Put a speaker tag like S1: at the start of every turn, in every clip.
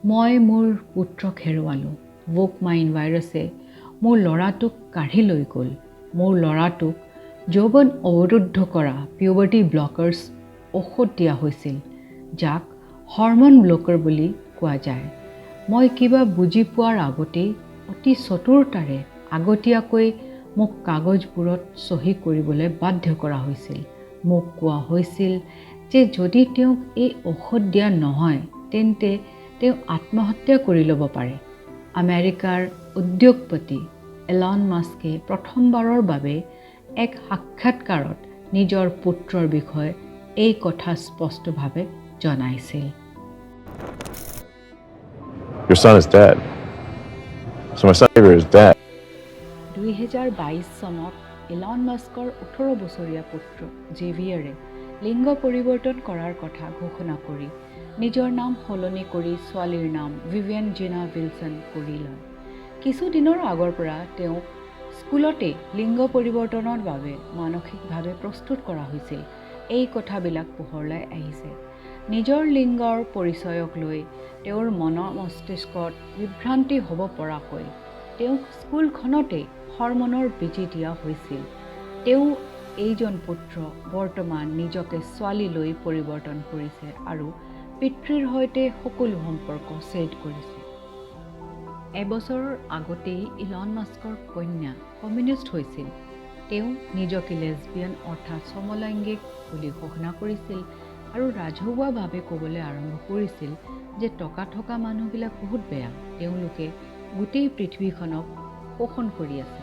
S1: মই মোৰ পুত্ৰক হেৰুৱালোঁ। ৱ'ক মাইণ্ড ভাইৰাছে মোৰ ল'ৰাটোক কাঢ়ি লৈ গ'ল। মোৰ ল'ৰাটোক যৌৱন অৱৰুদ্ধ কৰা পিউবাৰ্টি ব্লকাৰ্ছ ঔষধ দিয়া হৈছিল, যাক হৰমন ব্লকাৰ বুলি কোৱা যায়। মই কিবা বুজি পোৱাৰ আগতেই অতি চতুৰতাৰে আগতীয়াকৈ মোক কাগজবোৰত চহী কৰিবলৈ বাধ্য কৰা হৈছিল। মোক কোৱা হৈছিল যে যদি তেওঁক এই ঔষধ দিয়া নহয়, তেন্তে তেওঁ আত্মহত্যা কৰি ল'ব পাৰে। আমেৰিকাৰ উদ্যোগপতি এলন মাস্কে প্ৰথমবাৰৰ বাবে এক সাক্ষাৎকাৰত নিজৰ পুত্ৰৰ বিষয়ে এই কথা স্পষ্টভাৱে জনাইছিল।
S2: Your son is dead. So my son Xavier is dead.
S1: 2022 চনত ইলন মাস্কৰ 18 বছৰীয়া পুত্ৰ জেভিয়াৰে লিংগ পৰিৱৰ্তন কৰাৰ কথা ঘোষণা কৰি নিজৰ নাম সলনি কৰি ছোৱালীৰ নাম ভিভিয়ান জিনা উইলছন কৰি লয়। কিছুদিনৰ আগৰ পৰা তেওঁক স্কুলতেই লিংগ পৰিৱৰ্তনৰ বাবে মানসিকভাৱে প্ৰস্তুত কৰা হৈছিল, এই কথাবিলাক পোহৰলৈ আহিছে। নিজৰ লিংগৰ পৰিচয়ক লৈ তেওঁৰ মন মস্তিষ্কত বিভ্ৰান্তি হ'ব পৰাকৈ তেওঁক স্কুলখনতেই হৰমনৰ বেজী দিয়া হৈছিল। তেওঁ এইজন পুত্ৰ বৰ্তমান নিজকে ছোৱালীলৈ পৰিৱৰ্তন কৰিছে আৰু পিতৃৰ সৈতে সকলো সম্পৰ্ক ছেদ কৰিছে। এবছৰৰ আগতেই ইলন মাস্কৰ কন্যা কমিউনিষ্ট হৈছিল। তেওঁ নিজকে লেছবিয়ান অৰ্থাৎ সমলৈংগিক বুলি ঘোষণা কৰিছিল আৰু ৰাজহুৱাভাৱে ক'বলৈ আৰম্ভ কৰিছিল যে টকা থকা মানুহবিলাক বহুত বেয়া, তেওঁলোকে গোটেই পৃথিৱীখনক শোষণ কৰি আছে।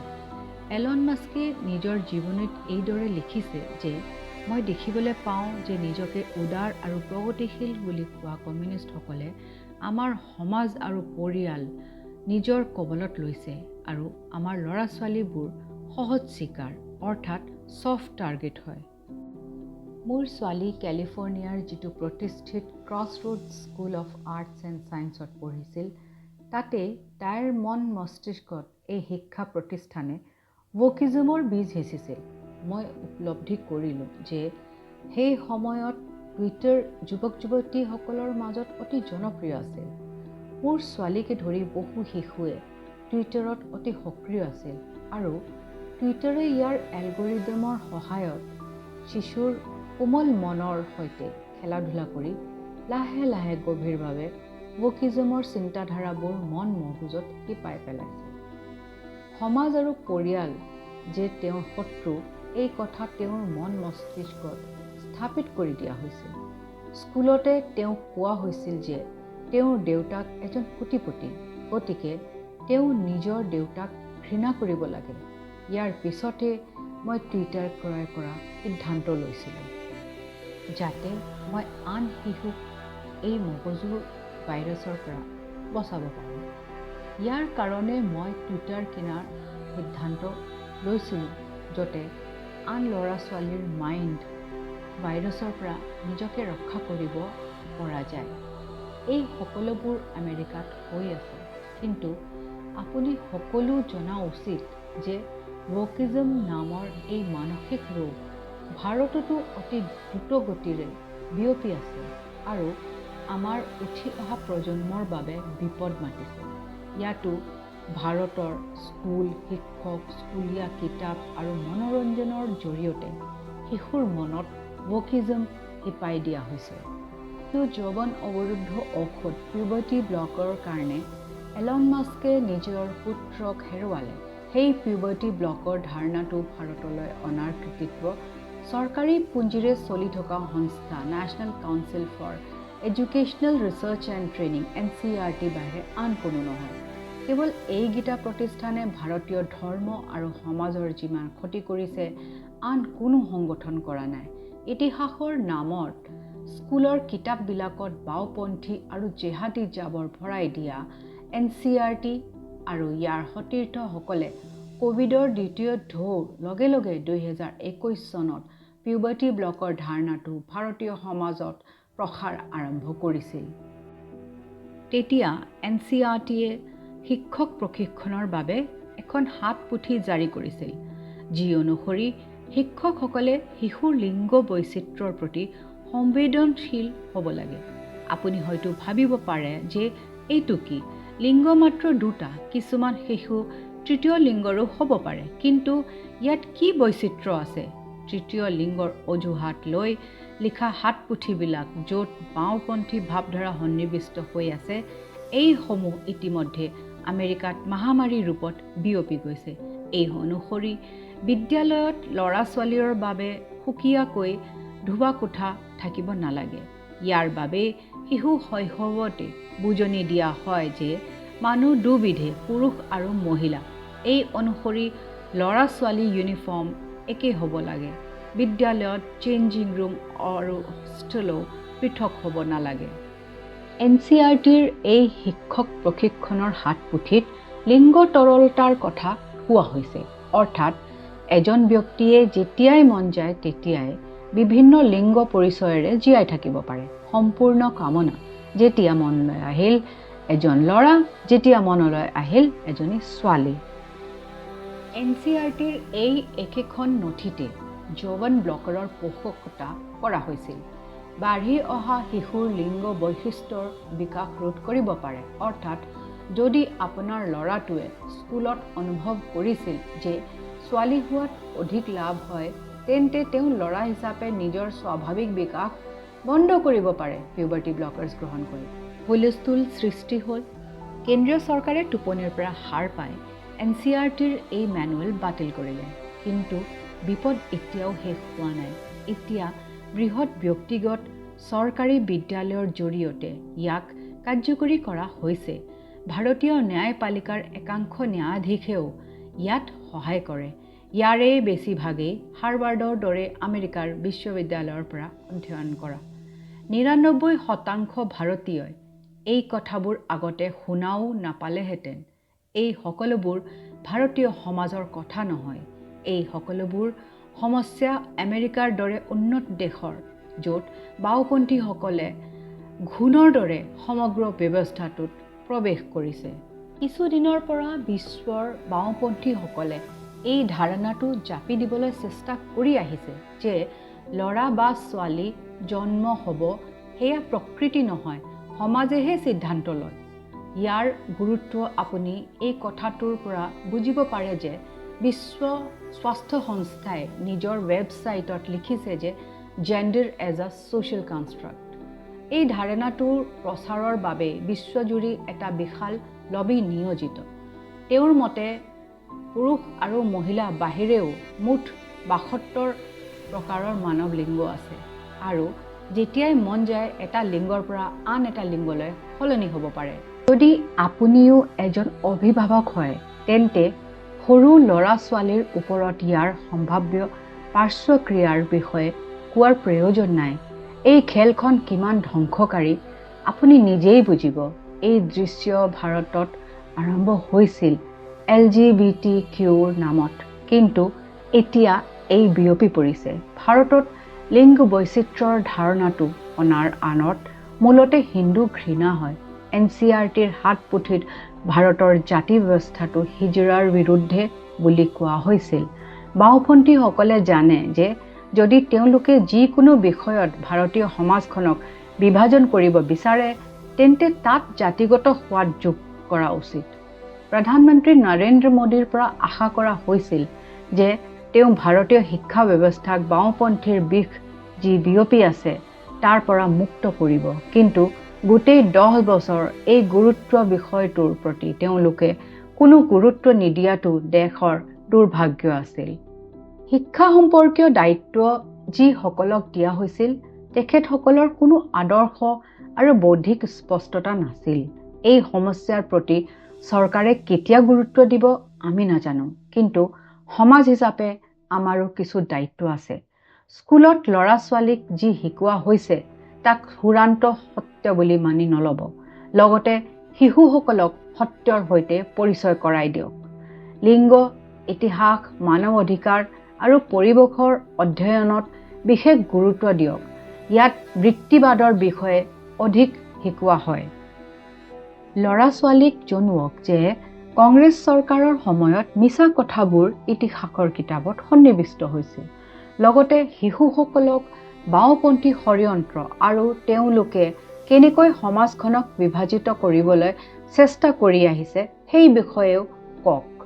S1: এলন মাস্কে নিজৰ জীৱনীত এইদৰে লিখিছে যে মই দেখিবলৈ পাওঁ যে নিজকে উদাৰ আৰু প্ৰগতিশীল বুলি কোৱা কমিউনিষ্টসকলে আমাৰ সমাজ আৰু পৰিয়াল নিজৰ কবলত লৈছে আৰু আমাৰ ল'ৰা ছোৱালীবোৰ সহজ চিকাৰ অৰ্থাৎ ছফ্ট টাৰ্গেট হয়। মোৰ ছোৱালী কেলিফৰ্ণিয়াৰ যিটো প্ৰতিষ্ঠিত cross road school of arts and ছায়েন্সত পঢ়িছিল, তাতেই তাইৰ মন মস্তিষ্কত এই শিক্ষা প্ৰতিষ্ঠানে ৱকিজমৰ বীজ সিঁচিছিল। মই উপলব্ধি কৰিলোঁ যে সেই সময়ত টুইটাৰ যুৱক যুৱতীসকলৰ মাজত অতি জনপ্ৰিয় আছিল। মোৰ ছোৱালীকে ধৰি বহু শিশুৱে টুইটাৰত অতি সক্ৰিয় আছিল আৰু টুইটাৰে ইয়াৰ এলগৰিদমৰ সহায়ত শিশুৰ কোমল মনৰ সৈতে খেলা ধূলা কৰি লাহে লাহে গভীৰভাৱে ৱকিজমৰ চিন্তাধাৰাবোৰ মন মগজুত শিপাই পেলাইছিল। সমাজ আৰু পৰিয়াল যে তেওঁৰ শত্ৰু, এই কথা তেওঁৰ মন মস্তিষ্কত স্থাপিত কৰি দিয়া হৈছিল। স্কুলতে তেওঁক কোৱা হৈছিল যে তেওঁৰ দেউতাক এজন কোটিপতি, গতিকে তেওঁ নিজৰ দেউতাক ঘৃণা কৰিব লাগে। ইয়াৰ পিছতে মই টুইটাৰ ক্ৰয় কৰা সিদ্ধান্ত লৈছিলোঁ, যাতে মই আন শিশুক এই মগজুৰ ভাইৰাছৰ পৰা বচাব পাৰোঁ। ইয়াৰ কাৰণে মই টুইটাৰ কিনাৰ সিদ্ধান্ত লৈছিলোঁ, যাতে আন ল'ৰা ছোৱালীৰ মাইণ্ড ভাইৰাছৰ পৰা নিজকে ৰক্ষা কৰিব পৰা যায়। এই সকলোবোৰ আমেৰিকাত হৈ আছে, কিন্তু আপুনি সকলো জনা উচিত যে ৱকিজম নামৰ এই মানসিক ৰোগ ভাৰততো অতি দ্ৰুতগতিৰে বিয়পি আছে আৰু আমাৰ উঠি অহা প্ৰজন্মৰ বাবে বিপদ মাতিছে। ইয়াতো ভাৰতৰ স্কুল শিক্ষক, স্কুলীয়া কিতাপ আৰু মনোৰঞ্জনৰ জৰিয়তে শিশুৰ মনত ৱকিজম শিপাই দিয়া হৈছে। কিন্তু যৌৱন অৱৰুদ্ধ ঔষধ পিউবাৰ্টি ব্লকৰ কাৰণে এলন মাস্কে নিজৰ পুত্ৰক হেৰুৱালে, সেই পিউবাৰ্টি ব্লকৰ ধাৰণাটো ভাৰতলৈ অনাৰ কৃতিত্ব চৰকাৰী পুঁজিৰে চলি থকা সংস্থা National Council for Educational Research and Training, NCERT বাহিৰে আন কোনো নহয়। কেৱল এইকেইটা প্ৰতিষ্ঠানে ভাৰতীয় ধৰ্ম আৰু সমাজৰ যিমান ক্ষতি কৰিছে, আন কোনো সংগঠন কৰা নাই। ইতিহাসৰ নামত স্কুলৰ কিতাপবিলাকত বাওঁপন্থী আৰু জেহাদী জাবৰ ভৰাই দিয়া এনচিইআৰটি আৰু ইয়াৰ সতীৰ্থসকলে ক'ভিডৰ দ্বিতীয় ঢৌৰ লগে লগে 2021 চনত পিউবাৰ্টি ব্লকৰ ধাৰণাটো ভাৰতীয় সমাজত প্ৰসাৰ আৰম্ভ কৰিছিল। তেতিয়া এনচিইআৰটিয়ে শিক্ষক প্ৰশিক্ষণৰ বাবে এখন হাতপুথি জাৰি কৰিছিল, যি অনুসৰি শিক্ষকসকলে শিশুৰ লিংগ বৈচিত্ৰ্যৰ প্ৰতি সংবেদনশীল হ'ব লাগে। আপুনি হয়তো ভাবিব পাৰে যে এইটো কি? লিংগ মাত্ৰ দুটা, কিছুমান শিশু তৃতীয় লিংগৰো হ'ব পাৰে, কিন্তু ইয়াত কি বৈচিত্ৰ্য আছে? তৃতীয় লিংগৰ অজুহাত লৈ লিখা হাতপুথিবিলাক, য'ত বাওঁপন্থী ভাৱধাৰা সন্নিৱিষ্ট হৈ আছে, এইসমূহ ইতিমধ্যে আমেৰিকাত মহামাৰীৰ ৰূপত বিয়পি গৈছে। এই অনুসৰি বিদ্যালয়ত ল'ৰা-ছোৱালীৰ বাবে সুকীয়াকৈ ধোৱা কোঠা থাকিব নালাগে। ইয়াৰ বাবেই শিশু শৈশৱতে বুজনি দিয়া হয় যে মানুহ দুবিধে, পুৰুষ আৰু মহিলা। এই অনুসৰি ল'ৰা-ছোৱালী ইউনিফৰ্ম একেই হ'ব লাগে। বিদ্যালয়ত চেঞ্জিং ৰুম আৰু হোষ্টেলো পৃথক হ'ব নালাগে। এনচিইআৰটিৰ এই শিক্ষক প্ৰশিক্ষণৰ হাতপুথিত লিংগ তৰলতাৰ কথা কোৱা হৈছে। অৰ্থাৎ এজন ব্যক্তিয়ে যেতিয়াই মন যায় তেতিয়াই বিভিন্ন লিংগ পৰিচয়েৰে জীয়াই থাকিব পাৰে। সম্পূৰ্ণ কামনা, যেতিয়া মনলৈ আহিল এজন ল'ৰা, যেতিয়া মনলৈ আহিল এজনী ছোৱালী। এনচিইআৰটিৰ এই একেখন নথিতে যৌৱন ব্লকাৰৰ পোষকতা কৰা হৈছিল। বাঢ়ি অহা শিশুৰ লিংগ বৈশিষ্ট্যৰ বিকাশ ৰোধ কৰিব পাৰে। অৰ্থাৎ যদি আপোনাৰ ল'ৰাটোৱে স্কুলত অনুভৱ কৰিছিল যে ছোৱালী হোৱাত অধিক লাভ হয়, তেন্তে তেওঁ ল'ৰা হিচাপে নিজৰ স্বাভাৱিক বিকাশ বন্ধ কৰিব পাৰে পিউবাৰ্টি ব্লকাৰ্ছ গ্ৰহণ কৰি। হুলস্থুল সৃষ্টি হ'ল। কেন্দ্ৰীয় চৰকাৰে টোপনিৰ পৰা সাৰ পাই এনচিইআৰটিৰ এই মেনুৱেল বাতিল কৰিলে। কিন্তু বিপদ এতিয়াও শেষ হোৱা নাই। এতিয়া বৃহৎ ব্যক্তিগত চৰকাৰী বিদ্যালয়ৰ জৰিয়তে ইয়াক কাৰ্যকৰী কৰা হৈছে। ভাৰতীয় ন্যায়পালিকাৰ একাংশ ন্যায়াধীশেও ইয়াত সহায় কৰে। ইয়াৰে বেছিভাগেই হাৰ্ভাৰ্ডৰ দৰে আমেৰিকাৰ বিশ্ববিদ্যালয়ৰ পৰা অধ্যয়ন কৰা। 99% ভাৰতীয়ই এই কথাবোৰ আগতে শুনাও নাপালেহেঁতেন। এই সকলোবোৰ ভাৰতীয় সমাজৰ কথা নহয়। এই সকলোবোৰ সমস্যা আমেৰিকাৰ দৰে উন্নত দেশৰ, য'ত বাওঁপন্থীসকলে ঘূণৰ দৰে সমগ্ৰ ব্যৱস্থাটোত প্ৰৱেশ কৰিছে। কিছুদিনৰ পৰা বিশ্বৰ বাওঁপন্থীসকলে এই ধাৰণাটো জাপি দিবলৈ চেষ্টা কৰি আহিছে যে ল'ৰা বা ছোৱালী জন্ম হ'ব সেয়া প্ৰকৃতি নহয়, সমাজেহে সিদ্ধান্ত লয়। ইয়াৰ গুৰুত্ব আপুনি এই কথাটোৰ পৰা বুজিব পাৰে যে বিশ্ব স্বাস্থ্য সংস্থাই নিজৰ ৱেবছাইটত লিখিছে যে gender as a social construct. এই ধাৰণাটোৰ প্ৰচাৰৰ বাবে বিশ্বজুৰি এটা বিশাল লবি নিয়োজিত। তেওঁৰ মতে পুৰুষ আৰু মহিলা বাহিৰেও মুঠ 72 প্ৰকাৰৰ মানৱ লিংগ আছে আৰু যেতিয়াই মন যায় এটা লিংগৰ পৰা আন এটা লিংগলৈ সলনি হ'ব পাৰে। যদি আপুনিও এজন অভিভাৱক হয়, তেন্তে সৰু ল'ৰা-ছোৱালীৰ ওপৰত ইয়াৰ সম্ভাৱ্য পাৰ্শ্বক্ৰিয়াৰ বিষয়ে কোৱাৰ প্ৰয়োজন নাই। এই খেলখন কিমান ধ্বংসকাৰী আপুনি নিজেই বুজিব। এই দৃশ্য ভাৰতত আৰম্ভ হৈছিল এলজিবিটিকিউৰ নামত, কিন্তু এতিয়া এই বিয়পি পৰিছে। ভাৰতত লিংগ বৈচিত্ৰ্যৰ ধাৰণাটো অনাৰ আঁৰত মূলতে হিন্দু ঘৃণা হয়। এনচিইআৰটিৰ হাতপুথিত ভাৰতৰ জাতি ব্যৱস্থাটো হিজৰাৰ বিৰুদ্ধে বুলি কোৱা হৈছিল। বাওঁপন্থীসকলে জানে যে যদি তেওঁলোকে যিকোনো বিষয়ত ভাৰতীয় সমাজখনক বিভাজন কৰিব বিচাৰে, তেন্তে তাত জাতিগত সোৱাদ যোগ কৰা উচিত। প্ৰধানমন্ত্ৰী নৰেন্দ্ৰ মোদীৰ পৰা আশা কৰা হৈছিল যে তেওঁ ভাৰতীয় শিক্ষা ব্যৱস্থাক বাওঁপন্থীৰ বিষ যি বিয়পি আছে তাৰ পৰা মুক্ত কৰিব। কিন্তু গোটেই 10 বছৰ এই গুৰুত্ব বিষয়টোৰ প্ৰতি তেওঁলোকে কোনো গুৰুত্ব নিদিয়াটো দেশৰ দুৰ্ভাগ্য আছিল। শিক্ষা সম্পৰ্কীয় দায়িত্ব যিসকলক দিয়া হৈছিল, তেখেতসকলৰ কোনো আদৰ্শ আৰু বৌদ্ধিক স্পষ্টতা নাছিল। এই সমস্যাৰ প্ৰতি চৰকাৰে কেতিয়া গুৰুত্ব দিব আমি নাজানো, কিন্তু সমাজ হিচাপে আমাৰো কিছু দায়িত্ব আছে। স্কুলত ল'ৰা-ছোৱালীক যি শিকোৱা হৈছে তাক চূড়ান্ত সত্য বুলি মানি নল'ব। লগতে শিশুসকলক সত্যৰ সৈতে পৰিচয় কৰাই দিয়ক। লিংগ, ইতিহাস, মানৱ অধিকাৰ আৰু পৰিৱেশৰ অধ্যয়নত বিশেষ গুৰুত্ব দিয়ক। ইয়াত বৃত্তিবাদৰ বিষয়ে অধিক শিকোৱা হয়। ল'ৰা-ছোৱালীক জনোৱাক যে কংগ্ৰেছ চৰকাৰৰ সময়ত মিছা কথাবোৰ ইতিহাসৰ কিতাপত সন্নিৱিষ্ট হৈছিল। লগতে শিশুসকলক বাওঁপন্থী ষড়যন্ত্ৰ আৰু তেওঁলোকে কেনেকৈ সমাজখনক বিভাজিত কৰিবলৈ চেষ্টা কৰি আহিছে সেই বিষয়েও কওক।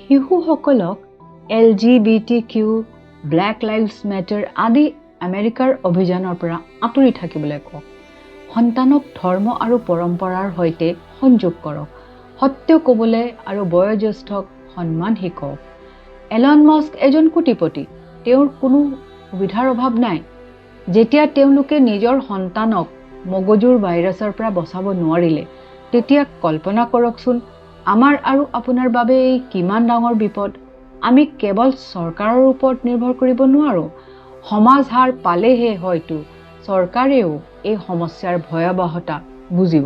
S1: শিশুসকলক LGBTQ, Black Lives Matter আদি আমেৰিকাৰ অভিযানৰ পৰা আঁতৰি থাকিবলৈ কওক। সন্তানক ধৰ্ম আৰু পৰম্পৰাৰ সৈতে সংযোগ কৰক। সত্য ক'বলৈ আৰু বয়োজ্যেষ্ঠক সন্মান শিকাওক। এলন মাস্ক এজন কোটিপতি, তেওঁৰ কোনো সুবিধাৰ অভাৱ নাই। যেতিয়া তেওঁলোকে নিজৰ সন্তানক মগজুৰ ভাইৰাছৰ পৰা বচাব নোৱাৰিলে, তেতিয়া কল্পনা কৰকচোন আমাৰ আৰু আপোনাৰ বাবে এই কিমান ডাঙৰ বিপদ। আমি কেৱল চৰকাৰৰ ওপৰত নিৰ্ভৰ কৰিব নোৱাৰোঁ। সমাজ সাৰ পালেহে হয়তো চৰকাৰেও এই সমস্যাৰ ভয়াৱহতা বুজিব।